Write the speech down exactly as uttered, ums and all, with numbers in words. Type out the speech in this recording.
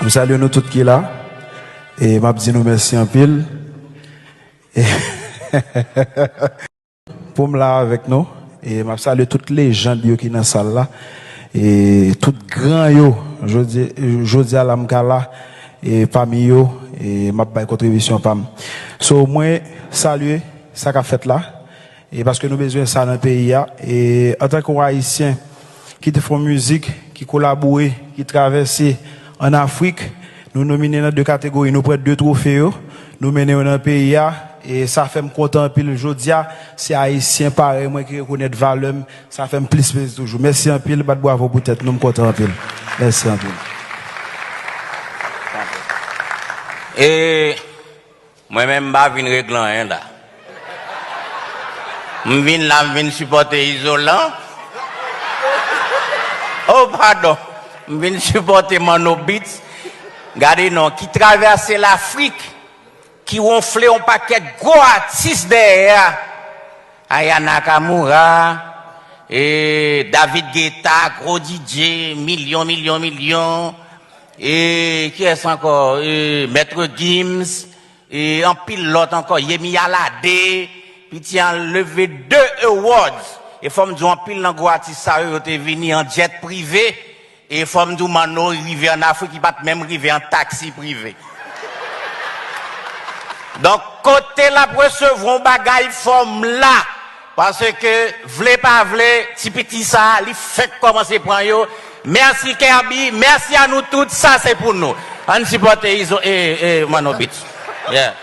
M salye nou tout ki la. E m ap di nou mèsi anpil. E pou m la avèk nou. E m ap salye tout lejand yo ki nan sal la. E tout gran yo. Jodi, jodi a la m ka la. E pami yo, e m ap bay kontribisyon pa m. So, mwen salye sa k ap fèt la. E paske nou bezwen sa nan peyi a. E antanke yon Ayisyen ki te fè yon mizik, ki kolabore, ki travèse ann Afrik, nou nomine nan de kategori, nou pran de twofe yo, nou mennen yo nan peyi a. E sa fè m kontan anpil jodi a. Se Ayisyen parèy mwen ki rekonèt valè m. Sa fè m plis plezi toujou. Mèsi anpil, bat bravo pou tèt nou, m kontan anpil. Mèsi anpil. E mwen menm m pa vin regle anyen la. M vin la, m vin sipòte Izolan. Oh, padon. M vin sipòte Manno Beats. Gade non, ki travèse Lafrik, ki wonfle yon pakèt gwo atis dèyè a. Aya Nakamura, e David Guetta, gwo D J, milyon, milyon, milyon. E kiyès ankò? E Maître Gims, e anpil lòt ankò, Yemi Alade, piti an leve de awards. E fò m di w anpil nan gwo atis sa yo, yo te vini an jet prive. E fò m di w, Manno rive ann Afrik, li pa t menm rive an taksi prive. Donk, kote l ap resevwa yon bagay fòm la, paske vle pa vle, ti piti sa a, li fèk kòmanse pran yo. Mèsi Kerby, mèsi a nou tout, sa se pou nou. Ann sipòte Izo, e, e, Manno Beats. Yeah.